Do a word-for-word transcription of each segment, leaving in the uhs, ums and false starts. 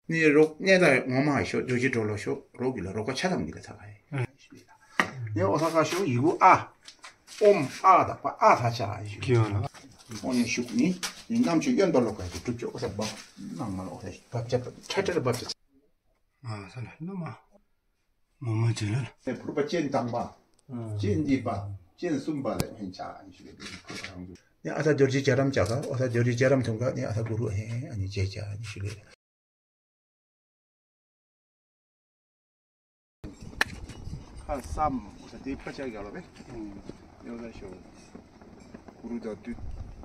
ནི་རོགས་ནི་ད་ངོ་མ་ཤོ་ཇོ་ཇི་གྲོ་ལོ་ཤོ་རོགས་ཀྱི་ལ་རོགས་ཀ་ཆ་དམ་གྱི་ལ་ཚ་ག་ཧེ། ནི་འོ་ས་ག་ཤོ་ཡི་གུ་ཨ། ཨོམ་ཨ་ད་པ་ཨ་ཐ་ཆ་ཧེ་ཤོ། ཁྱི་ཡོ་ལ། འོ་ནི་ཤུག་ནི་ནི་ནམ་ཆུ་ཡོན་པ་ལོ་ག་ཧེ་གྲུབ་ཆོ་འོ་ས་བབ་ནང་མ་ལོ་འོ་ས་བབ་ཆ་ཁྲ་ཁྲ་བབ་ཆ། ཨ་ས་ལ་ནོ་མ། མོ་མ་ཇི་ལ། ཨེ་ཕུར་པ་སྤྱན་དང་པ། སྤྱན་གཉིས་པ། སྤྱན་གསུམ་པ་ལས་ཧེན་ཆ་ཨ་ནི་ཤུ་ལེ་ཕུར་པ་རང་དུ། ནི་ཨ་ས་ཇོར་ཇི་ཇ་རམ་ཆ་ག་ཨོ་ས་ཇོར་ཇི་ཇ་རམ་ཐོང་ག་ནི་ཨ་ས་གུ་རུ་ཧེ་ཨ་ནི་ཇེ་ཆ་ཨ་ནི་ཤུ་ལེ། ཁ་སམ་ཨོ་ས་དེ་ཕ་ཆ་ག་ལོ་བེ། ཡོ་ད་ཤོ། གུ་རུ་དང་དུས་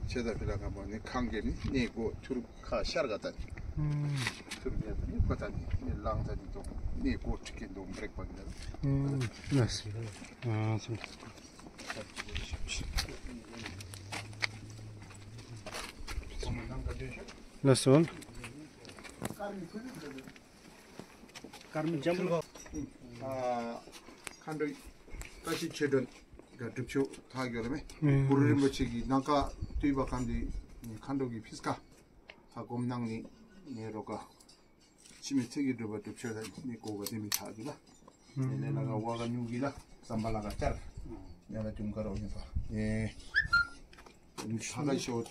ཆེ་ད་ཕི་ལ་ག་མ་ནི་ཁང་གི་ནི་ནི་གོ་ཐུར་ཁ་ཤར་ག་ད་ནི། ཐུར་ནི་ད་ནི་ཁོ་ད་ནི་ནི་ལང་ད་ནི་དོ་ནི་གོ་ཁྲི་ཀེ་དོ་བྲེག་པ་གི་ད་ནི། ལགས་སོ། ལགས་སོ། ཨ་མཁའ་འགྲོ་བཀྲ་ཤིས་ཆོས་སྒྲོན་ག་སྒྲུབ་ཆོས་ཐག་གི་ཡོད་ལ་མེ། གུ་རུ་རིན་པོ་ཆེ་གི་ནང་ཀ་བཏུས་པ་གང་དེ་མཁའ་འགྲོ་གི་ཕིས་ཀ་ཐག་སྒོམ་ནང་ནི་ནི་རོ་ཀ་འཆི་མེད་ཚེ་གི་སྒྲུབ་པ་སྒྲུབ་ཆོས་ལ་ནི་གོ་བ་དེ་མི་ཐག་གི་ལ། ནི་ལ་ག་བ་ག་ཉུ་གི་ལ་ཙམ་པ་ལ་ག་ཅར་ཡ་ལ་ཅུང་ཀ་རོ་ཡིན་པ། ཨེ། ཐ་ག་ཤོ།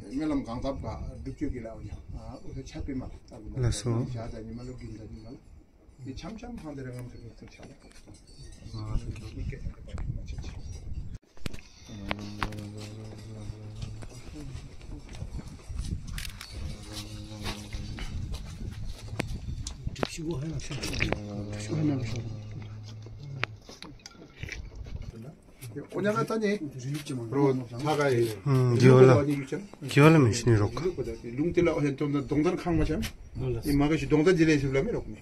སྨོན་ལམ་གང་ཐབས་པ་སྒྲུབ་ཆོས་ཀྱི་ལའོ་ཡ། ཨ་འོ་ཆ་པེ་མ་ལ། ལགས་སོ། ཆ་ད་ཉི་མ་ལོ་གིན་ད་ཉི་མ་ལ། ནི་འཆམ་འཆམ་ཕང་དེ་རེ་ངམ་ཐུག་ནི་ཐུག་ཆ་ལ། ཨ་སོ་ཀྱོ། ནི་སྐད་ཐང་གི་པ་མ་ཆ་ཆ། སྒྲུབ་ཆོས་ཧ་ན་ཤོ། སྒྲུབ་ཆོས་ཧ་ན་ཤོ། འོ་ཉ་ག་ད་ནི་རོ་ཐ་ག་ཡི། ཨུམ་གི་ཝ་ལ་གི་ཝ་ལ་མི་ཤི་ནི་རོ་ཀ། ལུང་དེ་ལ་འོ་ཧེ་དོན་དང་གདོང་དར་ཁང་མ་ཆ་ནི་མ་ག་ཤི་གདོང་དར་དེ་ལས་ཤི་ལ་མི་རོ་ནི་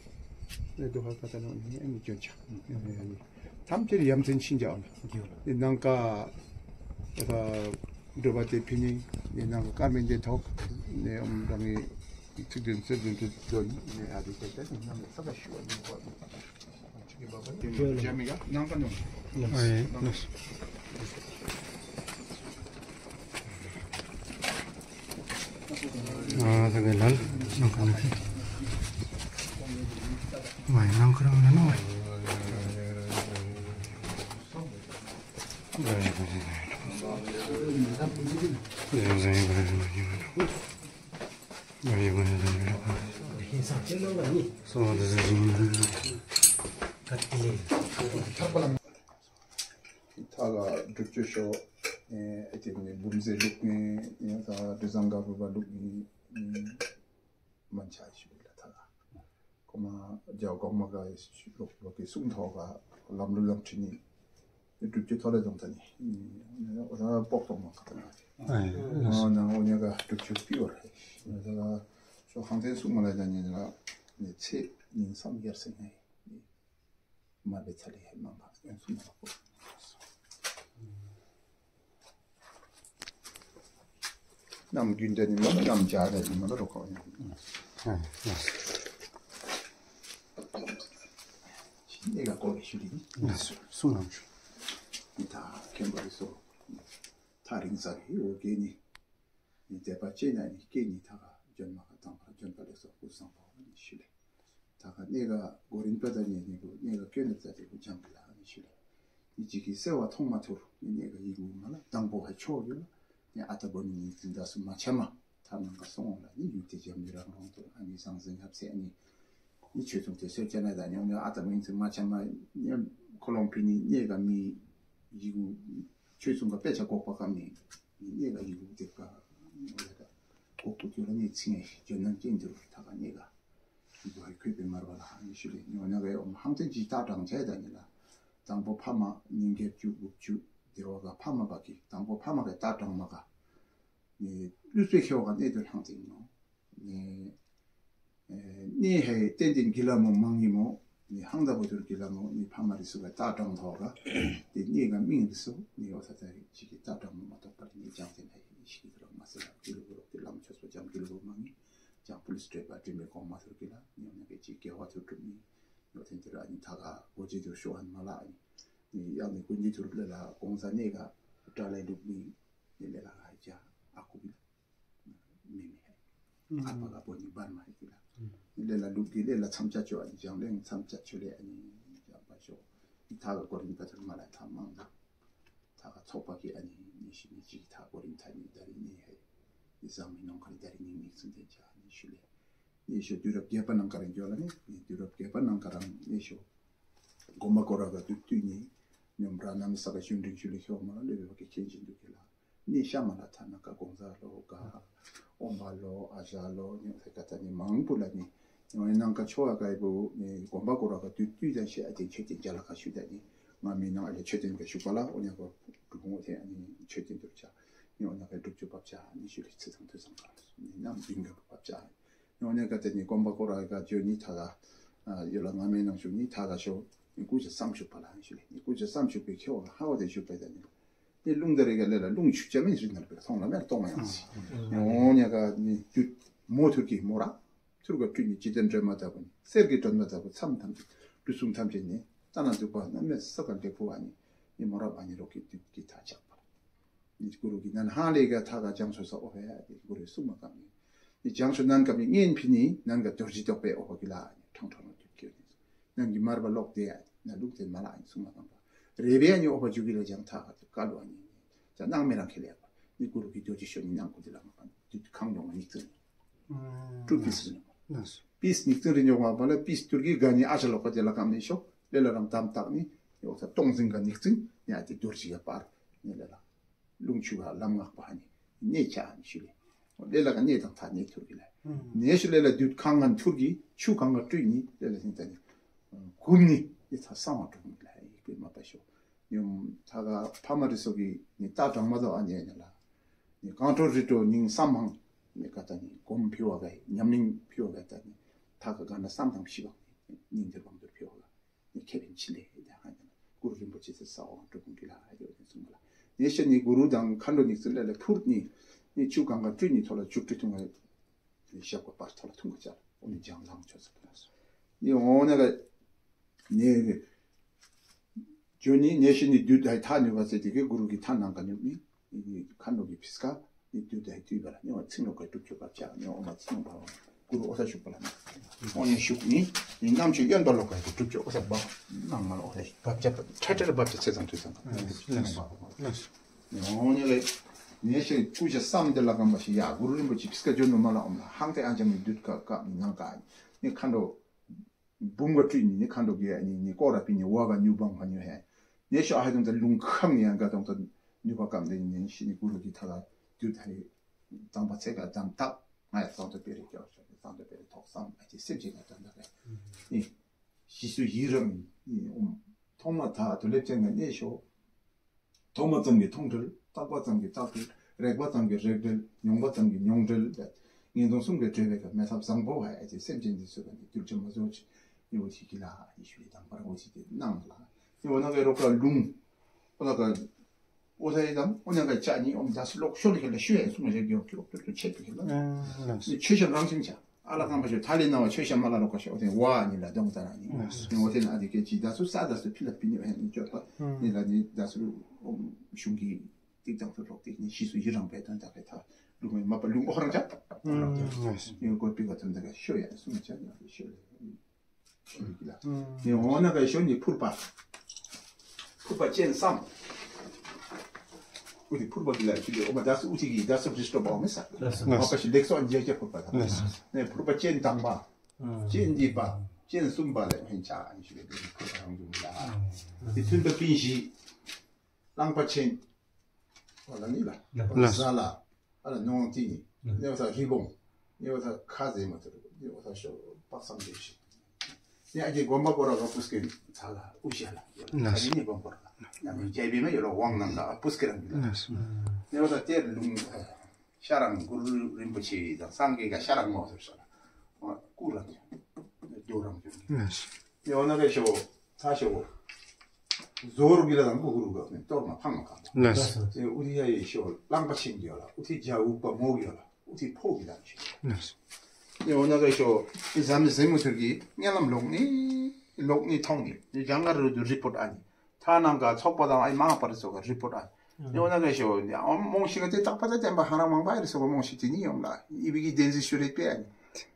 དོ་ཧ་ཀ་ད་ནོ་ནི་ཨ་ནི་ཅོན་ཆ་ཐམས་ཅད་ཡ་མཚན་ཕྱིན་ཅ་འོ་ནི་ནང་ཀ་ད་འགྲོ་བ་དེ་ཕི་ནི་ནི་ནང་ཀ་ཀར་མེན་དེ་ཐོག་ནི་ཨུམ་རང་ངི་ཚིག་དོན་ཚིག་དོན་དུ་དོན་ནི་ཨ་དེ་ཏེ་ཏེ་ནི་ནང་ཀ་ས་ཀ་ཤི་བ་ནི་བ། ཐ་ག་སྒྲུབ་ཆོས་ཤོ། ཨེ་ཨེ་ཏེ་ནི་འབུམ་རྫས་བླུགས་ནི་ཡང་ད་དྲི་བཟང་དཀར་པོ་བླུགས་ནི་མན་ཆ་ཞིག་ལ་ཐ་ག་ཁོ་མ་རྒྱ་གོང་མ་ག་ལོག་ལོག་གི་གསུང་ཐོག་ག་ལམ་ལུགས་ལམ་ཁྲིད་ནི་སྒྲུབ་ཆོས་ཐོག་ལས་བཟུང་ད་ནི་འོ་ད་པོག་ཐོག་མ་ཁ་ཐ་ག་ཨ་ནང་འོ་ཉ་ག་སྒྲུབ་ཆོས་པི་ཡོར་ཧེ་ད་ག་ཤོ་ཧང་ཚན་གསུང་མ་ལ་ད་ནི་ལ་ནི་ཚེ་ཉིན་མཚམས་སྦྱར་སེང་ཧེ། མ་བེ་ཚ་ལེ་ཧེ་མ་མ་ཡང་སུ་མ་ལ་གོ། ནམ་རྒྱུན་དེ་ནི་མ་ལ་ནམ་བྱ་དེ་ནི་མ་ལ་རོ་ཁོ་ཡང་། ཤི་ནེ་ག་གོ་རེ་ཤུ་རི་ནི། སུ་ནམ་ཤུ། ནི་ད་ཁེམ་པ་རི་སོ། ཐག་རིང་ས་རི་འོ་གེ་ནི། ནི་མཛད་པ་ཅན་ན་ནི་སྐྱེ་ནི་ཐ་ག་འབྱོན་མ་ག་དང་པ་འབྱོན་པ་ལེགས་སོ་སྐུ་གསང་པ་ནི་ཤུ་ལེ། ཐ་ག་གནས་ག་གོ་རིན་པ་ད་ནི་ནི་གོ་གནས་ག་སྐྱོན་ནི་ཙ་ཏེ་གོ་འཇམ་པ་ལ་ནི་ཤུ་ལེ། ནི་ཅིག་གི་གསལ་བ་མཐོང་མ་ཐུབ་ནི་གནས་ག་ཡི་གུ་མ་ལ་དང་པོ་ཧ་ཆོག་ཡོད་ལ་ནི་ཨ་ཏ་བོ་ནི་ནི་ཙི་ད་སུ་མ་ཆ་མ་ཐ་ནང་ག་སོང་ལ་ནི་ཡུལ་ཏེ་འཇམ་ནི་རང་རང་དུ་ཨ་ནི་ཟང་ཟིང་ཧབ་སེ་ནི་ནི་ཆོས་ཚུང་ཏེ་སོ་ཅ་ན་ད་ཉོ་ཉོ་ཨ་ཏ་མིང་ཚུ་མ་ཆ་མ་ནི་ཁོ་ལོང་ཕི་ནི་གནས་ག་མི་ཡི་གུ་ཆོས་ཚུང་ག་དཔེ་ཆ་གོག་པ་ཀ་མི་ནི་གནས་ག་ཡི་གུ་དེ་ཀ་གོག་པ་ཀྱོ་ལ་ནི་ཚིང་ངེ་ཇོ་ནང་ཅན་དུ་ཐ་ག་གནས་ག་ཡི་གུ་ཧ་ཁོས་པེ་མར་བ་ལ་ཧ་ནི་ཤུ་ལེ་ཉོ་ཉོ་ག་ཡོ་ཧང་ཏེ་ཇི་ཏ་དྲང་ཆ་ད་ནི་ལ་དང་པོ་ཕ་མ་ཉིན་བརྒྱད་ཅུ་དགུ་བཅུ་དེ་བ་ག་ཕ་མ་བ་ཀི་དང་པོ་ཕ་མ་ག་ཏ་དྲང་མ་ག་ནི་ལུས་པའི་ཁྱེའུ་ག་གནས་དུ་ལྷང་ཏེ་ཨིན་ནོ། ནི་ཨེ་གནས་ཧེ་ཏན་ཏན་གི་ལ་མོ་མང་ངི་མོ། ནི་ཧང་ད་བོ་ཐུར་གི་ལ་མོ་ནི་ཕ་མ་རི་སུ་ག་ཏ་དྲང་ཐོག་ག་ཏེ་གནས་ག་མིང་རི་སུ་ནི་འོ་ཐ་ཐ་ཅིག་གི་ཏ་དྲང་མོ་མ་ཐོག་པ་རི་ནི་ཅང་ཏེ་ནི་ཧེ་ཤི་གི་ཐུར་མ་སེ་ལ་གི་ལུ་གུ་རོག་ཏེ་ལམ་ཆོས་པ་ཅང་གི་ལུ་གུ་མང་ངི་ཅང་པུ་ལིས་ཏྲེ་པ་ཏྲི་མེ་གོང་མ་ཐུར་གི་ལ་ནི་འོ་ན་གི་ཅིག་གེ་བ་ཐུར་ཀྲུམ་ནི་ཡོ་ཐེན་ཏེ་ར་ནི་ཐ་ག་གོ་ཇེ་ཐུར་ཤོ་ཧན་མ་ལ་ནི་ཡང་ནི་གོ་ཇེ་ཐུར་ལ་ལ་གོང་ས་གནས་ག་ཏྲ་ལེ་ལུག་ནི་ནི་ལེ་ལ་ག་ཧེ་ཅ་ཨ་ཀུ་གི་ལ། མེ་མེ་ཧེ། ཨ་པ་ག་པོ་ནི་བར་མ་ཧེ་ཀི་ལ། ལས་ལ་ལུགས་ཀྱི་ལས་ལ་མཚམས་བཅད་ཅོ་ཨ་ནི་སྦྱང་ལས་མཚམས་བཅད་ཅོ་ལས་ཨ་ནི་སྦྱང་པ་ཅོ། ཨི་ཐ་ག་གོ་རིམ་ཁ་ཐུར་མ་ལ་ཐ་མང་ད། ཐ་ག་ཚོགས་པ་གི་ཨ་ནི་ཉེ་ཤོ་ཉེ་གཅིག་ཐ་གོ་རིམ་ཐ་ནི་ད་རིང་ནི་ཧེ། ཨི་ཟང་མི་ནང་ཁ་རི་ད་རིང་ནི་ཉིག་ཙམ་དེ་ཅ་ཉེ་ཤོ་ལས། ཉེ་ཤོ་དུས་རབས་བརྒྱད་པ་ནང་ཁ་རང་འགྱོ་ལ་ནི་དུས་རབས་བརྒྱད་པ་ནང་ཁ་རང་ཉེ་ཤོ་སྒོམ་པ་སྐོར་ར་ག་དུས་དུས་ནི་ཉོམ་ར་ནམ་ས་ག་ཤུན་རིང་ཤུ་ལི་ཤོ་མ་ལ་ལེ་བེ་བ་གི་ཁྱེན་ཅིག་འདུག་གི་ལ། ནི་ཤ་མ་ལ་ཐ་ན་ཀ་གོང་ས་ལོ་ག་ཨོམ་པ་ལོ་ཨ་ཞ་ལོ་ཉོ་ཐེ་ཀ་ཐ་ནི་མང་པོ་ལ་ནི་ཉོ་ནང་ཀ་ཆོ་ཨ་ག་ཨི་བུ་ནི་སྒོམ་པ་སྐོར་ར་ག་དུས་དུས་ད་ཤེ་ཨ་ཏེ་མཆོད་རྟེན་རྒྱ་ལ་ཁ་ཤུ་ད་ནི་ང་མི་ནང་ཨ་ལེ་མཆོད་རྟེན་ག་ཤུ་པ་ལ་ཨོ་ཉ་ག་གྲུབ་འོ་ཐེ་ཨ་ནི་མཆོད་རྟེན་དུར་ཆ་ཉོ་ནང་ཀ་སྒྲུབ་ཆོ་བབ་ཆ་ནི་ཤུ་ལི་ཚེ་ཐང་དུ་སང་ག་ནི་ནམ་བིང་ག་བབ་ཆ། ཨོ་ཉ་ག་ཏེ་ནི་སྒོམ་པ་སྐོར་ར་ག་ཇོ་ནི་ཐ་ག་ཡོད་ལ་ང་མི་ནང་ཤུ་ནི་ཐ་ག་ཤོ་ནི་ཀུ་ཅ་སམ་ཤུ་པ་ལ་ནི་ཤུ་ལི་ནི་ཀུ་ཅ་སམ་ཤུ་པའི་ཁེ་བ་ཧ་བ་ཏེ་ཤུ་པ་ད་ནི། ནི་རླུང་ད་རེ་ག་ལེ་ལ་རླུང་ཆུ་ཆ་མི་རི་ནར་བེ་ཐོང་ལ་མེ་ར་ཐོང་མ་ཡང་སི། ཨོ་ཉ་ག་ནི་དུད་མོ་ཐུར་གི་མོ་ར་ཐུར་ག་སྤྲུལ་ནི་ཇི་ལྡན་སྒྲོན་མ་ལྟ་བུ་ནི་གསེར་གྱི་སྒྲོན་མ་ལྟ་བུ་མཚམས་ཐམས་ཅད་ལུས་ཟུངས་ཐམས་ཅད་ནི་ལྟ་ན་སྡུག་པ་ན་མེ་ས་ག་འབྲས་བུ་བ་ནི་ནི་མོ་ར་བ་ནི་རོ་གི་དུད་ཀྱི་ཐ་ཆག་པ། ནི་གུ་རུ་གི་ནན་ཧང་ལེ་ག་ཐ་ག་ལྗང་ཆོ་ས་ཨོ་ཧེ་ཡ་ནི་གུ་རུ་གསུང་མ་གམ་ནི་ནི་ལྗང་ཆོ་ནན་གམ་ནི་ངན་ཕི་ནི་ནན་ག་རྡོ་རྗེ་ཐོག་པའི་ཨོ་ཧོ་གི་ལ་ནི་ཁྲང་ཁྲང་རོ་དུད་ཀྱི་ནི། ནང་གི་མར་པ་ལོག་སྟེ་ཡ་ན་ལུག་དེ་མ་ལ་ཨིན་གསུང་མ་གང་པ། རེ་བའི་ཨ་ནི་ཨོ་པ་ཇུ་གི་ལ་ཇང་ཐ་ག་ཏུ་ཀ་ལུ་ཨ་ནི་ཇ་ནང་མེ་རང་ཁེ་ལེ་ཡ་པ་ནི་གུ་རུ་གི་རྡོ་རྗེ་ཤོ་ནི་ནང་ཀུ་དི་ལ་མ་པ་ནི་དུད་ཁང་ཡོང་ནི་ཙི་ཀྲུ་པིས་ནི་པིས་ནི་ཙི་རི་ཉོ་མ་པ་ལ་པིས་ཏུར་གི་ག་ནི་ཨ་ཅ་ལོ་ཀ་དེ་ལ་ཀམ་ནི་ཤོ་ལེ་ལ་རང་དམ་ཐག་ནི་ཡོ་ཐ་སྟོང་ཟིང་ག་ནི་ཙི་ནི་ཨ་དེ་རྡོ་རྗེ་ག་པར་ནི་ལེ་ལ། རླུང་ཆུ་ག་ལམ་ངག་པ་ཧ་ནི་གནས་ཆ་ཧ་ནི་ཤུ་ལེ། ལེ་ལ་ག་གནས་དང་ཐ་གནས་ཐུར་གི་ལ། གནས་ཤུ་ལེ་ལ་དུད་ཁང་ང་ཐུར་གི་ཆུ་ཁང་ང་སྤྲུལ་ནི་ལེ་ལ་ཧིང་ཐ་ནི། གུམ་ནི་ཡི་ཐ་གསང་བ་དྲུག་ནི་ལ་ཡི་པེ་མ་པ་ཤོ། ཡུམ་ཐ་ག་ཕ་མ་རི་སོ་གི་ནི་ཏ་གྲངས་མ་དོ་ཨ་ནི་ཨ་ནི་ལ། ནི་གང་དྲོ་རི་དྲོ་ཉིང་སམ་ཧང་ནི་ཀ་ཐ་ནི་གོམ་ཕི་བ་ག་ཉམས་ལེན་ཕི་བ་ག་ཐ་ནི་ཐ་ག་ག་ན་སམ་དང་ཤི་བ་ཉིང་དེ་བང་དུར་ཕི་བ་ག། ནི་ཁེ་ཕན་ཆེ་ལེ་ཡ་ཧ་ནི་གུ་རུ་རིན་པོ་ཆེ་ཚེ་ས་འོག་འགྲོ་ཀུན་གྱི་ལ་ཡོད་ནི་གསུངས་པ་ལ། ནི་ཤ་ནི་གུ་རུ་དང་མཁའ་འགྲོ་ཉིག་ཙི་ལ་ལ་ཕུར་ནི་ནི་ཆུ་གང་ག་སྤྲུལ་ནི་ཐོག་ལ་ཆུ་སྤྲུལ་ཐུང་ང་ཞབས་ཀ་པར་ཐོག་ལ་ཐུང་ག་ཅར་འོ་ནི་ལྗང་ལང་ཆོས་ས་པ་ལ་སོ། ནི་འོ་ན་ག་ནི་ཇོ་ནི་ནི་ཤ་ནི་དུད་ད་ཐ་ནུས་པ་ཚེ་དེ་གི་གུ་རུ་གི་ཐ་ནང་ག་ནུས་ནི། ནི་མཁའ་འགྲོ་གི་ཕིས་ཀ་ནི་དུད་དའི་དུད་པ་ལ་ནི་བ་ཚིང་ལོ་ཀའི་གྲུབ་ཆོད་པ་བྱ་ནི་འོ་མ་ཚིང་ལོ་པ་གུ་རུ་ཨོ་ཐ་ཤུག་པ་ལ་ནི་ཨོ་ནི་ཤུག་ནི་ནི་རྣམ་དཔྱོད་དབྱོན་པ་ལོ་ཀའི་གྲུབ་ཆོད་ཨོ་ཐ་བབ་ནང་མ་ལ་ཨོ་ཐ་བབ་ཆ་ཁྲ་ཁྲ་བབ་ཆ་ཚེ་ཚང་དུས་ཚང་ནི་འོ་ནི་ལེ་ནི་ཤེ་ཀུ་ཅ་སམ་དེ་ལ་གམ་པ་ཤི་ཡ་གུ་རུ་རིན་པོ་ཆེ་ཕིས་ཀ་ཇོ་ནུ་མ་ལ་ཨོམ་ལ་ཧང་ཏེ་ཨན་ཅམ་ནི་དུད་ཀ་ཀ་ནི་ནང་ཀ་ནི་མཁའ་འགྲོ། འབུམ་ག་སྤྲུལ་ནི་ནི་མཁའ་འགྲོ་གི་ནི་ནི་སྐོར་ར་པི་ནི་བ་ག་ཉུ་བང་ག་ཉུ་ཧེ། ནི་ཤོ་ཨ་ཧེ་དུང་ད་རླུང་ཁམ་ནི་ཡང་ག་དུང་ད་ནུས་པ་ཀམ་དེ་ནི་ཤི་ནི་གུ་རུ་གི་ཐ་ག་དུད་ད་རེ་དང་པ་ཚེ་ག་དང་ཐག་ང་ཡ་གཙང་དུ་སྤེ་རེ་སྐྱོ་ཤོ་གཙང་དུ་སྤེ་རེ་ཐོག་སམ་ཨ་ཅེ་སེམས་ཅན་ག་དང་ད་ག་ནི་ཞི་སུ་ཡི་རང་ནི་ཨོམ་ཐོག་མ་ཐ་དུ་ལེབ་ཅན་ག་ནི་ཤོ། མཐོང་བ་ཙམ་གྱིས་མཐོང་གྲོལ། བརྟགས་པ་ཙམ་གྱིས་བརྟགས་གྲོལ། རེག་པ་ཙམ་གྱིས་རེག་གྲོལ། མྱོང་བ་ཙམ་གྱིས་མྱོང་གྲོལ། ངན་སོང་གསུམ་གྱིས་གྲོལ་བའི་ཀ་མེ་ཐབ་བཟང་པོ་ཧ་ཨེ་ཅེ་སེམས་ཅན་འདི་ཚུ་ག་ནི་གདུལ་བྱ་མ་བཟོ་ཅིག་ནི་འོ་ཅིག་གི་ལ་ནི་ཞུ་ལི་དང་པར་འོ་ཅིག་གི་ནང་ལ་ནི་འོ་ན་གའི་རོ་ཀ་རླུང་འོ་ན་ག་འོ་ད་ཡི་དང་འོ་ན་ག་ཅ་ནི་འོ་ད་སུ་ལོག་ཤོ་ལི་ཁེ་ལ་ཤུ་ཡ་སུ་མ་རེ་གི་འོ་ཀི་རོ་ཏུ་ཏུ་ཆེ་པི་ཁེ་ལ་ནི་ཆོས་ཤ་རང་བཞིན་ཅ། ཨ་ལ་ཁང་པ་ཤོ་ཐ་ལི་ན་བ་ཆོས་ཤ་མ་ལ་རོ་ཀ་ཤོ་འོ་ཏེ་ཝ་ནི་ལ་དོང་ད་ན་ནི་ནི་འོ་ཏེ་ན་ཨ་དི་ཀེ་ཅི་ད་སུ་ས་ད་སུ་ཕི་ལ་ཕི་ནི་འོ་ཧེ་ནི་ཅོ་པ་ནི་ལ་ནི་ད་སུ་ཨོམ་གཞུང་གི་ཏིག་ཏང་སུ་རོག་ཏིག་ནི་ཤི་སུ་ཡི་རང་པའི་དོན་དག་གི་ཐ་ལུང་མ་པ་ལུང་ཨོ་རང་ཅ་ནི་གོ་པི་ག་དོན་དག་གི་ཤོ་ཡ་སུ་མ་ཅ་ནི་ཤོ་ལེ། ནི་འོ་ན་ག་ཤོ་ནི་ཕུར་པ། ཕུར་པ་ཅན་སམ། ཨུ་ཏི་ཕུར་པ་གི་ལ་ཤི་ལེ་ཨོ་མ་ད་སུ་ཨུ་ཏི་གི་ད་སུ་རིས་ཏོ་པ་ཨོ་མེ་ས། མ་པ་ཤི་ལེགས་སོ་ཨན་ཇེ་ཇེ་ཕུར་པ་ད། ནི་ཕུར་པ་ཅན་དང་པ། ཅན་འདི་པ། ཅན་གསུམ་པ་ལ་ཧེན་ཆ་ཨན་ཤི་ལེ་ཕུར་པ་རང་འདུག་ལ། ཏེ་མཐུན་པ་པིན་ཞི། རླངས་པ་ཆེན། འོ་ལ་ནི་ལ། ལ། ཟ་ལ། ཨ་ལ་ནོང་ཏི་ནི། ནེ་བ་ས་རི་བོང་། ནེ་བ་ས་ཁ་ཟེ་མ་ཐུར། ནེ་བ་ས་ཤོ་དཔག་བསམ་འདྲེ་ཞིག། ནེ་ཨ་ཀྱེ་སྒོམ་པ་སྐོར་ར་ག་པུས་ཀེ་ཚ་ལ་ཨུ་ཤ་ལ། ལ། ཨ་ནི་ནི་སྒོམ་སྐོར་ར་ག། ཡ་མི་རྒྱལ་པོའི་མ་ཡོད་ལ་དབང་ནང་ལ་ཨ་པུས་ཀེ་རང་གི་ལ། ལ། ནེ་བ་ས་ཏེ་ལུང་ཤ་རང་གུ་རུ་རིན་པོ་ཆེ་དང་སངས་རྒྱས་ག་ཤ་རང་མོ་ཟེར་ཤ་ལ། ཨ་ཀུ་རང་གི། རྡོ་རང་གི། ལ། ཡོ་ན་ག་ཤོ། ཚ་ཤོ། ཟོར་གི་ལ་དང་གུ་རུ་ག་ནི་གཏོར་མ་འཕང་མ་གང་། ལགས། ཨུ་ཐི་ཡ་ཡི་ཤོ་རླངས་པ་ཆེན་གྱི་ཡོ་ལ། ཨུ་ཐི་རྒྱ་འུག་པ་མོ་གི་ཡོ་ལ། ཨུ་ཐི་ཕོ་གི་ལ་ཤོ། ལགས། ཨོ་ན་ག་ཤོ། ཨི་ཟམ་ཟེ་མུ་ཐུར་གི་ཉ་ལམ་ལོག་ནི་ལོག་ནི་ཐོང་གི་ནི་ཇང་ག་རུ་དུ་རི་པོར་ཨ་ནི། ཐ་ནང་ག་ཚོགས་པ་དང་ཨི་མང་པ་རི་སོ་ག་རི་པོར་ཨ་ནི། ཨོ་ན་ག་ཤོ། ཨོ་མོང་ཤི་ག་ཏེ་ཏག་པ་ཏ་བསྟན་པ་ཧ་རང་མང་པ་ཨི་རི་སོ་ག་མོང་ཤི་ཏེ་ནི་ཡོང་ལ། ཨི་བི་གི་བདེན་རྫུན་ཤུ་རེ་པེ་ཨ་ནི།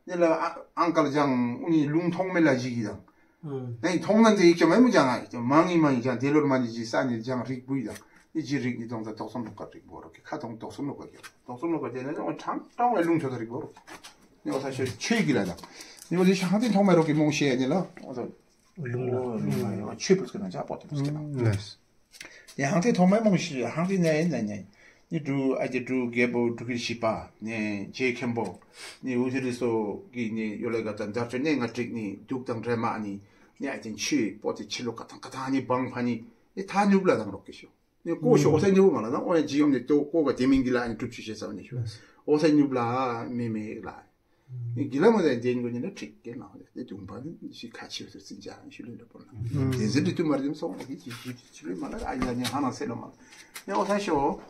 ནི་ལ་ཨ་ཨང་ཀལ་ཅང་ཨུ་ནི་ལུང་ཐོང་མེ་ལ་ཇི་གི་དང་། ནི་ཐོང་ན་ཏེ་ཡིག་ཅང་མེ་མུ་ཅང་ཨ་ཡིག་ཅང་མང་ངི་མང་ངི་ཅང་ཏེ་ལོར་མ་ནི་ཇི་ས་ནི་ཅང་རིག་བུ་ཡི་དང་། ནི་ཇི་རིག་ནི་ཐོང་ད་ཐོག་སོང་ལོ་ཀ་རིག་བོ་རོ་ཀི་ཁ་ཐོང་ཐོག་སོང་ལོ་ཀ་ཀི་ཐོག་སོང་ལོ་ཀ་ཏེ་ནི་ཨོ་ཁྲང་ཁྲང་བའི་ལུང་ཆོ་ད་རིག་བོ་རོ། ནི་ཨོ་ས་ཤོ་ཆོས་གི་ལ་དང་། ནི་ཨོ་ཏེ་ཤ་ཧང་ཏེ་ཐོང་མེ་རོ་ཀི་མོང་ཤེ་ནི་ལ་ཨོ་ད། ལུང་ལ། ཨོ་ལུང་ལ་ཡང་ཆོས་པུས་ཀི་ན་ཅག་པོ་ཏེ་པུས་ཀི་ན། ལེས། ཡང་ཧང་ཏེ་ཐོང་མེ་མོང་ཤེ་ཧང་ཏེ་ནེ་ཡིན་ན་ནེ། ནི་འབྲུག་ཨ་ཏེ་འབྲུག་རྒྱལ་པོ་འབྲུག་རྒྱལ་བཞི་པ་ནི་རྗེ་མཁན་པོ་ནི་འུ་ཟེར་རི་སོ་གི་ནི་ཡོ་ལེ་ག་ད་འདར་ཅོ་ནི་ང་ཀྲིག་ནི་འདུག་དང་འདྲེ་མ་ནི་ནི་ཨ་ཏེ་ཆོས་པོ་ཏེ་ཆི་ལོ་ཀ་ཐང་ཀ་ཐང་ནི་བང་ཕ་ནི་ནི་ཐ་ནུབ་ལ་དང་རོག་གི་ཤོ། ནི་ཀོ་ཤོ་ཨོ་ས་ནུབ་མ་ལ་ན་ཨོ་ཡ་ཇི་ཡོམ་ནི་ཏོ་ཀོ་ག་ཏེ་མིང་གི་ལ་ནི་གྲུབ་ཆུ་ཤེས་ས་ནི་ཤོ། ཨོ་ས་ནུབ་ལ་མེ་མེ་ལ། གི་ལ་མ་ད་དེ་ནི་ཀོ་ནི་ན་ཁྲིག་ཀེ་ན་དེ་དུང་པ་ནི་ཤི་ཁ་ཆེ་བ་ཚིན་ཅང་ཤུ་ལེ་ལེ་པོ་ན། དེ་ཟེར་དེ་དུ་མར་དེ་སོང་ནི་ཅི་ཅི་ཅི་ལེ་མ་ལ་ཨ་ཡ་ནི་ཧ་ན་སེ་ལ་མ་ལ། ནི་ཨོ་ས་ཤོ་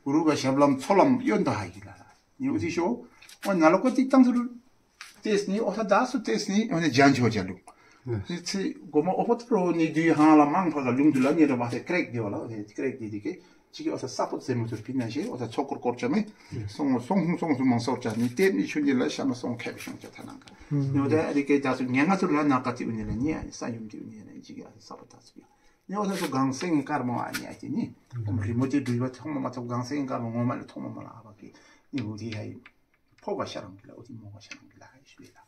གུ་རུ་ག་ཞབས་ལམ་ཚོགས་ལམ་ཡོན་ད་ཧ་གི་ལ་ནི་ཨོ་ཏི་ཤོ་ཨོ་ན་ལོ་ཀོ་ཏི་ཏང་ཚུ་རུ་ཏེས་ནི་ཨོ་ས་ད་སུ་ཏེས་ནི་ཨོ་ནི་ཇན་ཆོ་ཇ་ལུ། ནི་ཚི་གོ་མ་ཨོ་ཧོ་ཏི་རོ་ནི་དུ་ཧང་ལ་མང་ཕ་ག་ལུང་དུ་ལ་ནི་ར་བ་ཏེ་ཀྲེག་དེ་བ་ལ་ཏེ་ཀྲེག་དེ་དེ་ཀེ། ཅིག་གི་ཨོ་ས་ས་པོ་ཟེར་མུ་ཐུར་ཕི་ན་ཤེ་ཨོ་ས་ཚོགས་འཁོར་སྐོར་ཅ་མེ། སོང་སོང་སོང་སོང་མང་སོར་ཅ་ནི་ཏེ་ནི་ཆུ་ནི་ལ་ཤ་མ་སོང་ཁེ་བི་ཤོང་ཅ་ཐ་ནང་ཀ། ནི་ཨོ་ད་ཨ་རི་ཀེ་ད་སུ་ཉེ་ང་ཚུར་ལ་ན་ཀ་ཏི་ཨུ་ནི་ལ་ནི་ཨ་ས་ཡུམ་ཏི་ཨུ་ནི་ལ་ཅིག་གི་ཨ་ས་པོ་ད་སུ་ཡ། ནི་ཨོ་ས་སུ་གང་སེང་གི་ཀར་མོ་ཨ་ནི་ཨ་ཏི་ནི། ཨོ་རི་མོ་ཏི་འདུལ་བ་ཐོང་མ་མ་ཐོང་གང་སེང་གི་ཀར་མོ་ངོ་མ་ལ་ཐོང་མ་མ་ལ་ཨ་བ་ཀི། ནི་ཨུ་ཏི་ཧ་ཡི། ཕོ་བ་ཤ་རང་གི་ལ་ཨུ་ཏི་མོ་བ་ཤ་རང་གི་ལ་ཨ་ཡི་ཤུ་ལེ་ལ།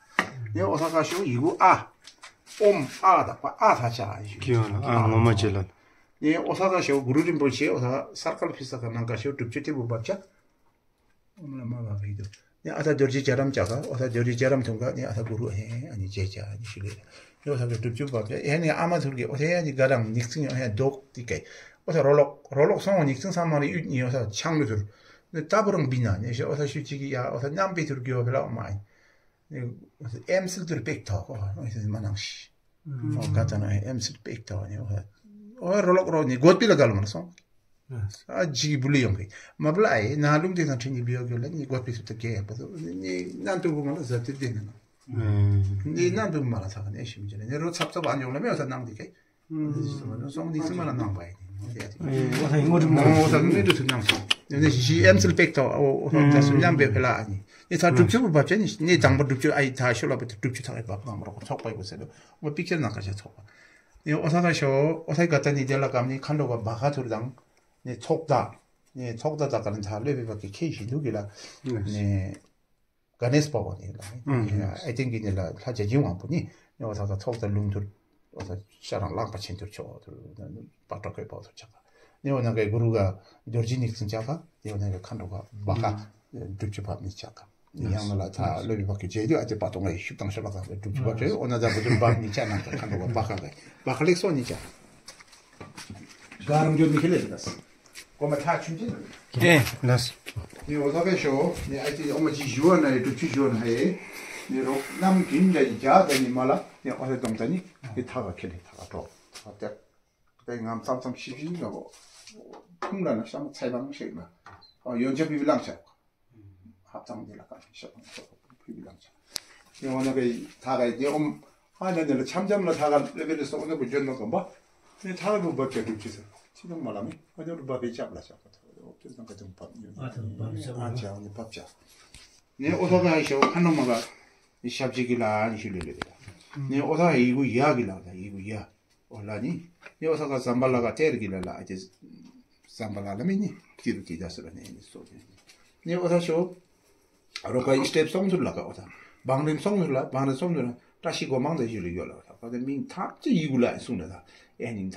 ནི་ཨོ་ས་ཀ་ཤོ་ཡི་གུ་ཨ། ཨོམ་ཨ་ད་པ་ཨ་ཐ་ཅ་ཨ་ཡི་ཤུ་ལེ། ཀི་ཡོ་ན་ཨ་ངོ་མ་ཅེ་ལ། ནི་ཨོ་ས་ཀ་ཤོ་གུ་རུ་རིན་པོ་ཆེ་ཨོ་ས་སར་ཀལ་ཕི་ས་ཀ་ནང་ཀ་ཤོ་སྒྲུབ་ཆུ་ཏེ་བུ་བབ་ཅ། ཨོམ་ལ་མ་བབ་བི་དུ། ནི་ཨ་ད་རྡོ་རྗེ་རྒྱ་རམ་ཅ་ཀ་ཨོ་ས་རྡོ་རྗེ་རྒྱ་རམ་ཐུང་ཀ་ནི་ཨ་ད་གུ་རུ་ཨེ་ཨ་ནི་ཅེ་ཅ་ཨ་ནི་ཤུ་ལེ། ནི་ཨོ་ས་ཀ་སྒྲུབ་ཆུ་བབ་ཅ་ཨེ་ནི་ཨ་མ་ཐུར་གི་ཨོ་ས་ཨེ་ཨ་ནི་ག་རང་ཉིག་ཙིང་ཨོ་ས་དོག་ཏི་ཀེ། ཨོ་ས་རོ་ལོག་རོ་ལོག་སོང་ཉིག་ཙིང་ས་མ་རི་ཡུད་ནི་ཨོ་ས་ཆང་ལུ་ཐུར། ནི་ད་བུ་རང་བི་ན་ནི་ཤོ་ཨོ་ས་ཤུ་ཅིག་གི་ཡ་ཨོ་ས་ཉམ་པི་ཐུར་གི་ཨོ་ཕེ་ལ་ཨོ་མ་ཨིན། ཨེམ་སིལ་ཏུར་པེག་ཐོག་ཨོ་ཨེམ་སིལ་མ་ནང་ཤི། ཨོ་ཀ་ཏ་ན་ཨེམ་སིལ་པེག་ཐོག་ཨོ་རོ་ལོག་རོ་ནི་གོད་པི་ལ་ག་ལ་མ་སོང་། ཨ་ཇི་བུ་ལི་ཡོང་གི་མ་བུ་ལ་ཨེ་ན་ལུང་དེ་ན་ཁྲིན་གི་བི་ཡོ་གི་ལ་ནི་གོད་པི་སུ་ཏ་གེ་ཡ་པ་ཏོ་ནི་ནན་ཏུ་བུ་མ་ལ་ཟ་ཏི་དེ་ན་ནི་ནན་ཏུ་བུ་མ་ལ་ས་ག་ནི་ཤི་མི་ཅི་ནི་རོ་ཚབ་ཚབ་ཨ་ཉོང་ལ་མེ་ཨོ་ས་ནང་དེ་གེ། སོང་ནི་སུ་མ་ལ་ནང་པ་ཡིན། ཨོ་ས་ངོ་དུ་མ་ཨོ་ས་ངོ་དུ་སུ་ནང་སོང་། ནི་ཞི་ཨེམ་སིལ་པེག་ཐོག་ཨོ་ཨོ་ས་སུ་ཉམ་པེ་ཕེ་ལ་ཨ་ནི་ནི་ས་གྲུབ་ཚུལ་བུ་བབ་ཅ་ནི་ནི་དང་པ་གྲུབ་ཚུལ་ཨ་ཡི་ཐ་ཤོ་ལ་བུ་གྲུབ་ཚུལ་ཐག་ཡི་བབ་ནང་མ་རོ་ཚོགས་པ་ཡི་བུ་ཟེར་ལོ། ཨོ་པིག་ཅར་ནང་ཀ་ཤ་ཚོགས་པ། ནི་ཨོ་ས་ཀ་ཤོ་ཨོ་ས་ག་ཏ་ནི་དེ་ལ་ཀམ་ནི་ཁ་འགྲོ་ག་བ་ཁ་ཐུར་དང་ནི་ཚོགས་ད་ནི་ཚོགས་ད་ད་ཀ་ནི་ཐ་ལོས་པི་བ་ཀི་ཁེ་ཤི་དུ་གི་ལ་ནི། ག་ནེས་པ་བ་ནི་ལ། ཨ་ཏེན་གི་ནི་ལ་ལྷ་བྱ་བྱིན་དབང་པོ་ནི་ནི་འོ་ད་ད་ཚོགས་ད་ལུང་ཐུར་འོ་ད་ཤ་རང་ལངས་པ་ཆེན་ཐུར་ཆོག་ཐུར་པ་ཏྲ་ཁོད་པ་ཐུར་ཆག་ག་ནི་འོ་ན་གའི་གུ་རུ་ག་རྡོ་རྗེ་ཉིག་ཙིང་ཆག་ག་ནི་འོ་ན་གའི་མཁའ་འགྲོ་ག་བ་ཀ་སྒྲུབ་ཆུ་བབ་ནི་ཆག་ག་ནི་ཡང་ན་ལ་ད་ལོ་བི་བ་ཀི་ཇེ་དུ་ཨ་ཏེ་པ་ཏོ་ང་ཡི་ཤུབ་ཏང་ཤ་ལ་ག་སྒྲུབ་ཆུ་བབ་ཆེ་འོ་ན་ད་བུ་ཐུར་བབ་ནི་ཆག་ན་མཁའ་འགྲོ་ག་བ་ཀ་ག་བ་ཀ་ལེགས་སོ་ནི་ཆག་ག་རང་འགྱོ་མི་ཁེ་ལེ་ལེ་ད་སི། གོ་མ་ཐག་ཆུང་ཆེ་ན། ཨེ་ལགས། ནི་འོ་ད་ག་ཤོ་ནི་ཨ་ཏི་འོ་མ་ཅིག་ཞུ་བ་ན་ཡི་གྲུབ་ཆུ་ཞུ་བ་ན་ཧེ། ནི་རོགས་རྣམས་ཀུན་ལ་ཡི་རྒྱ་ད་ནི་མ་ལ་ནི་འོ་ད་དོང་ད་ནི་ནི་ཐག་ག་ཁེ་ལེ་ཐག་ག་གྲོགས་ཐག་ག་ཏེ། ཏེ་ངམ་ཙམ་ཙམ་ཤི་ཤི་ན་གོ། ཁུང་ལ་ན་ཤམ་ཚའི་བང་ཤེག་ན། འོ་ཡོན་ཆབ་བི་བི་ལང་ཆ། ཧབ་ཙང་དེ་ལ་ཀ་ཤ་པ་ན་ཤ་པ་ཕི་བི་ལང་ཆ། ཡང་འོ་ན་གི་ཐག་ག་དེ་ཨོམ་ཧ་ན་དེ་ལ་འཆམ་འཆམ་ལ་ཐག་ག་ལེ་བེ་ལེ་སོགས་ན་གོ་འཇོན་མ་གམ་པ། ནི་ཐག་ག་བུ་བབ་ཀྱ་གྲུབ་ཅི་ཟེར། ཅི་ནང་མ་ལ་མི་ཨ་ནི་རུ་བབ་བེ་ཅབ་ལ་ཤ་པ་ཐག་ག་ཨོ་ཏེ་ནང་ག་དུང་བབ་ནི་ཨ་ཏེ་བབ་ཅ་ཨ་ཅ་ཨ་ནི་བབ་ཅ། ནི་འོ་ཐག་ག་ཧ་ཤོ་ཁ་ནོ་མ་ག་ནི་ཞབས་ཅིག་གི་ལ་ནི་ཤུ་ལེ་ལེ་གི་ལ། ནི་འོ་ཐག་ཡི་གུ་ཡ་གི་ལ་ད་ཡི་གུ་ཡ། འོ་ལ་ནི། ནི་འོ་ས་ཀ་ཟམ་པ་ལ་ཀ་ཏེར་གི་ལ་ལ་ཨ་ཏེ། ཟམ་པ་ལ་ལ་མི་ནི། ཏི་རུ་ཏི་ད་སུ་ར་ནི་ནི་སོ་ཏེ། ནི་འོ་ས་ཤོ། རོ་ཀ་ཨི་སྟེབ་སོང་ཚུར་ལ་ཀ་འོ་ས། བང་རིམ་སོང་ཚུར་ལ་བང་རིམ་སོང་ཚུར་ལ་བཀྲ་ཤིས་སྒོ་མང་ད་ཞུ་ལ་ཡོད་ལ་འོ་ས་ཀ་ཏེ་མིང་ཐག་ཅི་ཡི་གུ་ལ་ཨེ་སུང་ལ་ད། ཨེ་ནི་ད།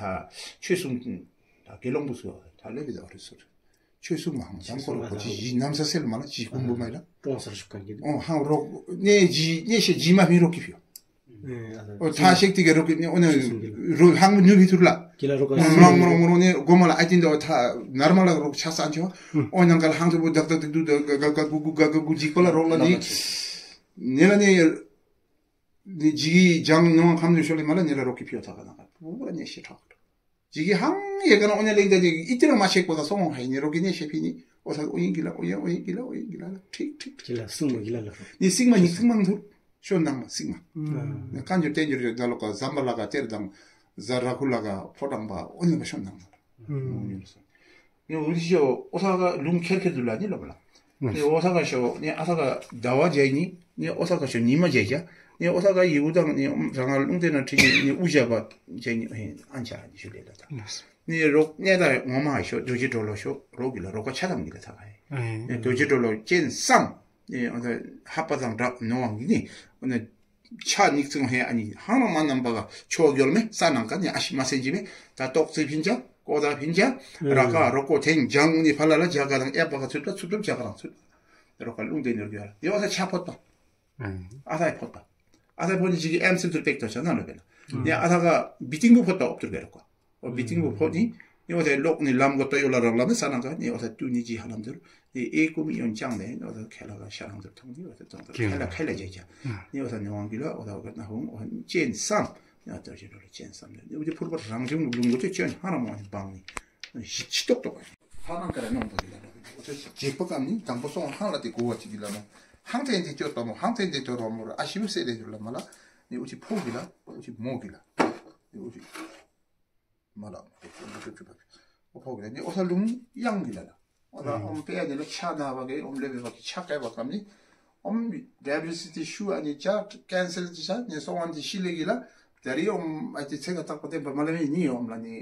ཆོས་སུང་། ད་དགེ་སློང་བུ་སུ་ད་ལེ་བི་ད་འོ་རི་སུ་རི། ཆོས་སུ་མ་ཧང་ཙམ་ཁོ་རོ་ཁོ་ཅི་ཞི་ནམ་ས་སེལ་མ་ལ་ཅི་ཀུན་པོ་མ་ལ། ཀྲོང་སར་ཤུག་ཀ་གི། ཨོ་ཧང་རོག་ནེ་ཇི་ནེ་ཤེ་ཇི་མ་མི་རོག་གི་ཕིའོ། ཨོ་ཐ་ཤེག་ཏི་གེ་རོག་གི་ནེ་ཨོ་ནེ་རོ་ཧང་ཉུ་བི་ཐུར་ལ། གི་ལ་རོག་ག་མོ་རོ་མོ་རོ་མོ་རོ་ནེ་གོ་མ་ལ་ཨ་ཏིན་དོ་ཐ་ནར་མ་ལ་རོག་ཆ་སན་ཆོ། ཨོ་ནང་ག་ལ་ཧང་ཏུ་བུ་དག་དག་དུ་དུ་ག་ག་ག་གུ་གུ་ག་ག་གུ་ཇི་ཀོ་ལ་རོག་ལ་ནི། ནེ་ལ་ནེ། ནེ་ཇི་གི་ཇང་ནོ་ཁམ་ནུ་ཤོ་ལི་མ་ལ་ནེ་ལ་རོག་གི་ཕིའོ་ཐ་ག་ན་ག་བུ་ར་ནེ་ཤེ་ཐོག། ཇི་གི་ཧང་ཡེ་ག་ན་ཨོ་ནེ་ལེང་ད་ནི་ཨི་ཏི་རང་མ་ཤེག་པོ་ད་སོང་ཧའི་ནི་རོ་གི་ནེ་ཤེ་ཕི་ནི་ཨོ་ས་ཨོ་ཡིན་གི་ལ་ཨོ་ཡ་ཨོ་ཡིན་གི་ལ་ཨོ་ཡིན་གི་ལ་ལ་ཁྲིག་ཁྲིག་གི་ལ་སུང་མ་གི་ལ་ལ་ནི་སིང་མ་ནི་སིང་མ་ཐུར་ཤོ་ནང་མ་སིང་མ་ནི་ཀན་ཇུ་ཏེན་ཇུ་རེ་ད་ལོ་ཀ་ཟམ་པ་ལ་ཀ་ཏེར་དང་ཟ་ར་ཁུ་ལ་ཀ་ཕོ་དང་པ་ཨོ་ནི་ཀ་ཤོ་ནང་མ་ནི་ཨོ་ནི་ལ་སོང་ནི་ཨོ་ནི་ཤོ་ཨོ་ས་ཀ་ལུང་ཁེར་ཁེར་དུ་ལ་ནི་ལོ་ལ་ནི་ཨོ་ས་ཀ་ཤོ་ནི་ཨ་ས་ཀ་ཟླ་བ་ཇའི་ནི། ནི་ཨོ་ས་ཀ་ཤོ་ཉི་མ་བྱས་ཀྱང་ནི་ཨོ་ས་ཀ་ཡི་གུ་དང་ནི་རང་ལུང་བསྟན་ན་ཁྲིད་ནི་ནི་དབུ་ཞྭ་བ་བྱས་ནི་ཨན་ཆ་ནི་ཞུ་ལེ་ལ་ད། ནི་རོགས་གནས་ད་ངོ་མ་ཤོ་རྡོ་རྗེ་གྲོ་ལོ་ཤོ་རོགས་ཀྱི་ལ་རོགས་ཀ་ཆ་དམ་གྱི་ལ་ཚ་ག་ཡི། ནི་རྡོ་རྗེ་གྲོ་ལོ་སྤྱན་བསམ། ནི་ཨོ་ད་ཧ་པ་དང་འདྲ་ནོ་ཝང་གི་ནི་ཨོ་ན་ཆ་ཉིག་ཙིང་ཧེ་ཨ་ནི་ཧང་ལ་མ་ནམ་པ་ག་ཆོ་གྱོལ་མེ་ས་ནང་ཀ་ནི་ཨ་ཤི་མ་སེན་ཅི་མེ་ད་ཏོག་ཙི་ཕིན་ཅ་ཀོ་ད་ཕིན་ཅ་ར་ཀ་རོ་ཀོ་ཐེན་ཇང་ནི་ཕ་ལ་ལ་ཇ་ག་དང་ཨེ་པ་ག་ཚུད་པ་ཚུད་པ་ཇ་ག་རང་ཚུད་པ་རོ་ཀ་ལུང་དེ་ནོར་གྱོལ་ཡ་ཨོ་ད་ཆ་ཕོད་པ་ཨ་ད་ཕོད་པ་ཨ་ད་ཕོད་ནི་ཅིག་གི་ཨེམ་སི་ཐུར་པེག་ཏོ་ཆ་ན་ལོ་བེ་ལ་ནི་ཨ་ད་ག་བི་ཏིང་བུ་ཕོད་པ་ཨོབ་ཐུར་བེ་རོ་ཀ་ཨོ་བི་ཏིང་བུ་ཕོད་ནི་ནི་ཨོ་ད་ལོག་ནི་ལམ་གོ་ཏོ་ཡོ་ལ་རང་ལ་མེ་ས་ནང་ཀ་ནི་ཨོ་ད་ཏུ་ནི་ཇི་ཧ་ལམ་ཐུར། ཨེ་ཨེ་ཀུ་མི་ཡོན་ཅང་ལེ་ནོ་ད་ཁེ་ལ་ག་ཤ་རང་དུ་ཐོང་དི་བ་ད་ཐོང་དི་ཁེ་ལ་ཁེ་ལ་ཇེ་ཇ་ནི་བ་ད་ནི་ཝང་གི་ལ་བ་ད་བ་ད་ན་ཧུང་བ་ཅན་སམ་ནི་བ་ད་ཇེ་རོ་ལ་ཅན་སམ་ནི་བ་ད་ཕུར་བ་རང་བྱུང་ལུང་གོ་ཏེ་ཅོན་ཧ་ར་མོ་ནི་བང་ནི་ཤི་ཤི་ཏོག་ཏོག་ཧ་ནང་ཀ་ར་ནོང་པ་གི་ལ་ནོ་ཅེ་པ་ཀམ་ནི་དང་པོ་སོང་ཧང་ལ་ཏེ་གོ་བ་ཅིག་གི་ལ་ནོ་ཧང་ཏེན་ཏེ་ཅོ་ཏོ་མོ་ཧང་ཏེན་ཏེ་ཅོ་རོ་མོ་ར་ཨ་ཤི་བུ་སེ་ལེ་ཇུ་ལ་མ་ལ་ནི་ཨུ་ཅི་ཕོ་གི་ལ་ཨུ་ཅི་མོ་གི་ལ་ནི་ཨུ་ཅི། མ་ལ། ཨོ་ཕོ་གི་ལ་ནི་ཨོ་ས་ལུང་ཡང་གི་ལ་ལ། ཨོ་ད་ཨོམ་པེ་ཡ་ནི་ལ་ཆ་ན་བ་གི་ཨོམ་ལེ་བེ་བ་གི་ཆ་ཀ་བ་ཀམ་ནི། ཨོམ་ཌའི་བེ་ཊི་སི་ཏི་ཤུ་ཨ་ནི་ཆ་ཀེན་སར་ཏི་ཆ་ནི་སོང་ཨན་ཏི་ཤི་ལེ་གི་ལ། ད་རི་ཨོམ་ཨ་ཏི་ཚེ་ག་ཏག་པ་ཏེ་བ་མ་ལ་མི་ནི་ཨོམ་ལ་ནི།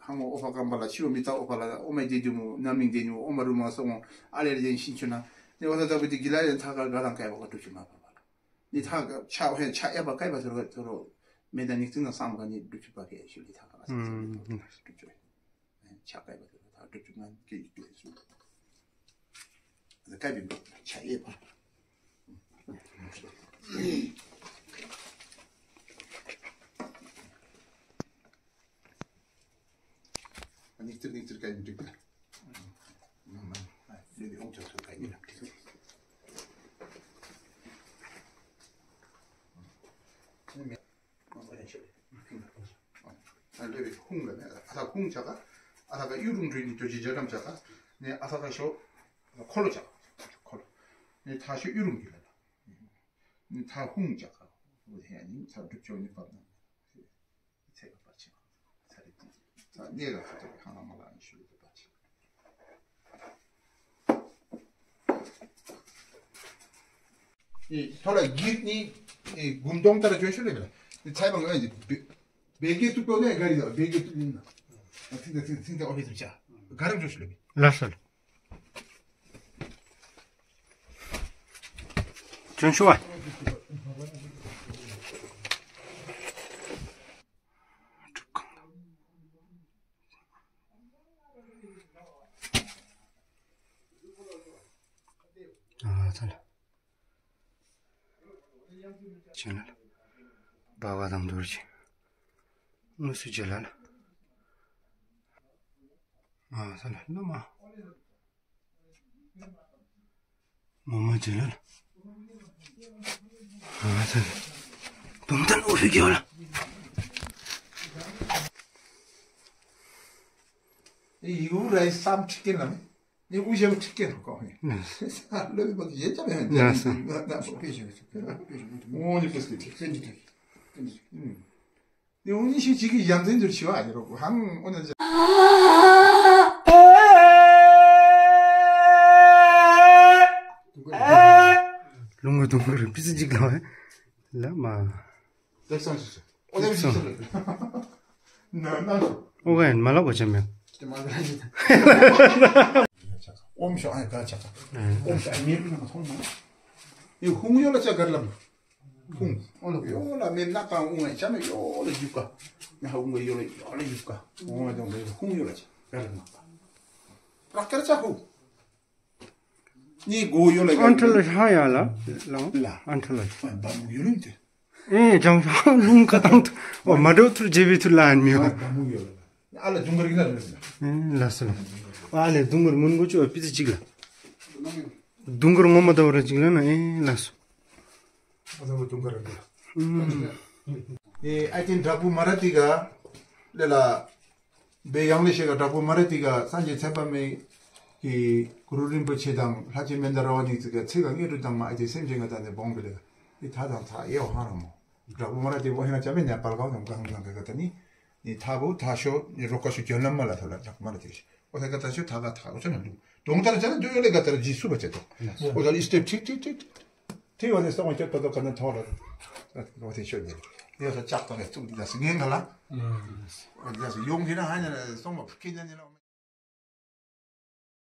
ཧང་ཨོ་ཨོ་ཕ་ཀམ་པ་ལ་ཤི་ཨོ་མི་ཏ་ཨོ་ཕ་ལ་ཨོ་མ་ཏེ་ཏུ་མོ་ན་མིང་ཏེ་ནི་ཨོ་མ་རུ་མ་སོང་ཨ་ལེ་རེ་ཏེ་ཤིན་ཆུ་ན། ནི་ཨོ་ད་ད་བུ་ཏི་གི་ལ་ཡ་ཐ་ག་ག་དང་ཀ་བ་ག་ཏུ་ཆུ་མ་བ་བ་ལ། ནི་ཐ་ཆ་ཧེ་ཆ་ཡ་བ་ཀ་བ་ཐོ་རོ་ཐོ་རོ་མེ་ད་ནིག་ཏིང་ན་སམ་ག་ནི་དུ་ཆུ་བ་ཀེ་ཤུ་ལི་ཐ་ག་ས་ས་དུ་ཆུ་ཆ་ཀ་བ་ཐོ་རོ་ཐ་དུ་ཆུ་ང་ཀེ་ཡུ་ཀེ་སུ་ད་ཀ་བི་ཆ་ཡ་བ། ནིག་ཏིར་ནིག་ཏིར་ཀ་ཡིན་འགྲིག་པ། ཨ་ནི་ཨོང་ཆ་ཚོ་ཀ་ཡིན་འགྲིག་པ། ཨ་ལེ་བེ་ཧུང་ལ་ནི་ཨ་ཐ་ཧུང་ཆ་ཀ་ཨ་ཐ་ཀ་ཡུ་རུང་འགྲུལ་ནི་ཏོ་ཅི་ཇ་རམ་ཆ་ཀ་ནི་ཨ་ཐ་ཀ་ཤོ་ཁོ་ལོ་ཆ་ཀ་ཁོ་ལོ་ནི་ཐ་ཤོ་ཡུ་རུང་གི་ལ་ལ་ནི་ཐ་ཧུང་ཆ་ཀ་ཨོ་ཧེ་ཨ་ནི་ཐ་གྲུབ་ཆོ་ནི་པ་ན། ཚེ་ག་པ་ཆེ། ཚ་རེ་ཏི། ཚ་ནེ་ར་ཚ་ཏོ་གི་ཧང་ལ་མ་ལ་ཨན་ཤུ་རེ་ཏོ་པ་ཆེ། ཨེ་ཐོ་ལ་གིར་ནི་ཨེ་གུམ་དོང་ཏ་ར་ཅོ་ཤུ་རེ་ག་ལ། ནི་ཚའི་བང་ཨེ་ཇི་བེ་བེ་གེ་ཏུ་པོ་ནེ་ག་རི་ལ་བེ་གེ་ཏུ་ནི་ན། ཐིང་ཏ་ཐིང་ཐིང་ཏ་ཨོ་ཕི་སི་ཆ། ག་ར་ཅོ་ཤུ་རེ་ག་ལ། ལགས་སོ། ཅོན་ཤུ་བ། ཨ་ཚ་ལ། ཅན་ལ། བ་བ་དང་དུར་ཅི། དངོས་སུ་ཇེ་ལ་ལ། ཨ་ས་ལ་ལོ་མ། མོ་མ་ཇེ་ལ་ལ། ཨ་ས་ལ། དུང་ཐན་འོ་ཕི་གི་ཡོ་ལ། ཨེ་ཡུ་རའི་སམ་ཁྲིག་ཀེན་ལ་མེ། ནི་དབུ་ཞྭ་ཁྲིག་ཀེན་རོ་ཀོ་ཧེ། ལོ་བི་བ་གི་ཡེ་ཅ་མེ། ལགས་སོ། ཨོ་ནི་ཕུས་ཀི་ཁྲིག་ཀེན་ཁྲིག་ཀེན་ཁྲིག་ཀེན། ནི་འུ་ནི་ཤི་ཅིག་གི་ཡང་ཏེན་དུར་ཤི་བ་ཨ་ནི་རོ་ཧང་འོ་ན་ཅ། ལུང་གི་དུང་གི་རི་པི་ཙི་ཅིག་ལ་བ་ལ་མ། ལེགས་སོང་ཞུ་ཞུ། ཨོ་ལེགས་སོང་། ན་ན་ཞུ། ཨོ་ག་ཡན་མ་ལ་གོ་ཆེ་མེ། ཏེ་མ་ལ་ཞུ། ཨོམ་ཤོ་ཨ་ག་ཆ་ཀ། ཨོམ་ཤོ་ཨ་མེ་རུ་ན་ཐོང་མ། ཡི་ཧུང་ཡོ་ལ་ཆ་གར་ལམ། ཧུང་། ཨོ་ལ་ཡོ་ལ་མེ་ན་ཀ་ཧུང་ཨ་ཆ་མེ་ཡོ་ལ་ཡུ་ཀ། ན་ཧུང་ཡོ་ལ་ཡོ་ལ་ཡུ་ཀ། ཨོ་ལ་ཡོ་ལ་ཧུང་ཡོ་ལ་ཆ་གར་ལམ་ཀ། ར་ཀར་ཆ་ཧུང་། ནི་གོ་ཡོ་ལ་ཨན་ཁྲ་ལ་ཧ་ཡ་ལ་ལ་ལ་ཨན་ཁྲ་ལ་བ་མུ་ཡོ་ལུང་ཏེ། ཨེ་ཅང་ལུང་ཀ་ཏང་ཏུ་འོ་མ་འདྲོ་ཐུར་ཇེ་བི་ཐུར་ལ་ཨན་མི་ཡོ། བ་མུ་ཡོ་ལ་ཨ་ལ་དུང་གར་གི་ལ་ལ་ཨེ་ལ་སོ་ལ་ཨ་ལེ་དུང་གར་མུན་གོ་ཅོ་པི་ཙི་ཅིག་ལ་དུང་གར་ངོ་མ་ད་བ་ར་ཅིག་ལ་ན་ཨེ་ལ་སོ། ཨ་ད་བ་དུང་གར་གི་ལ་ཨེ་ཨ་ཏེན་དྲག་པོ་མ་ར་ཏི་ག་ལེ་ལ། བའི་ཡང་ལེ་ཤེ་ག་དྲག་པོ་མ་ར་ཏི་ག་སངས་རྒྱས་ཚད་པ་མེད་ཀྱི་གུ་རུ་རིན་པོ་ཆེ་དང་ལྷ་ཆེན་མན་དཱ་ར་བ་ཉིས་ཀྱི་ཚིག་ག་ངེས་གྲུབ་དང་མ་ཨ་ཏི་སེམས་ཅན་ག་ད་ནི་བོང་གི་ལེ་ག་ཏི་ཐ་དང་ཐ་ཨེ་འོ་ཧ་ར་མོ། དྲག་པོ་མ་ར་ཏི་བོ་ཧེ་ན་ཅ་མེ་ནེ་པལ་གའོ་དང་གང་གང་ག་ག་ད་ནི་ནི་ཐ་བོ་ཐ་ཤོ་ནི་རོ་ཀ་ཤོ་གྱོན་ལམ་མ་ལ་ཐོ་ལ་དྲག་པོ་མ་ར་ཏི་ཤོ་འོ་ཐ་ག་ད་ཤོ་ཐ་ག་ཐ་འོ་ཅ་ན་ལུ་དོང་ད་ར་ཅ་ན་དུ་ཡོ་ལེ་ག་ད་ར་ཇི་སུ་བ་ཅ་ཏོ་འོ་ད་ལི་སྟེ་ཁྲིག་ཁྲིག་ཁྲིག་ཁྲིག། Ti yo ne song cho to to kana tholo. Lo ti sho ne. Yo sa chak to ne tu da singenga la. Lo da si yong hina hanya song ma pukina ni la.